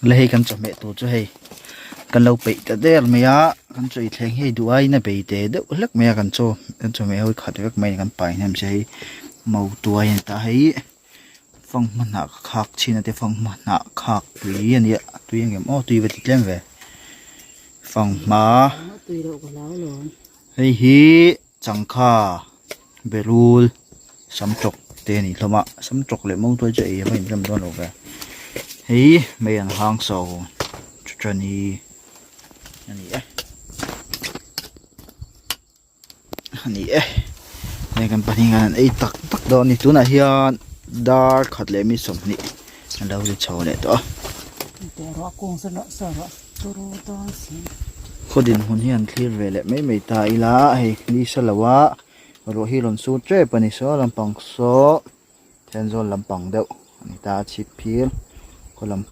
Le hei kan chawhmeh tur chu hei kan lo peih ta der mai a kan chaw ei thleng hi hei duh aiin a bei te deuh hlek mai a kan chaw kan chawhmeh ho hi khat vek mai a ni kan pai hnem che hei mautuai a ni ta hei fanghma hnah ka khak chhin a te fanghma hnah khak tui a nia tui ang em aw tui va ti tlem ve fanghma hei hi changkha berul samtawk te a ni hlawm a samtawk leh mautuai chu ei a va inrem dawn lo ve hei mei an hang so chutani a ni e. A ni e hei kan pahnih hian an ei tak tak dawn a ni tunah hian dar khat leh mi 20 an lo ri chho leh tawh a. Khaw dinhmun hi an thlir ve leh mai mai ta ila hei ni sa lo a ruah hi rawn sur tep a ni saw lampang saw Thenzawl lampang deuh a ni ta a chhip phir khaw lam.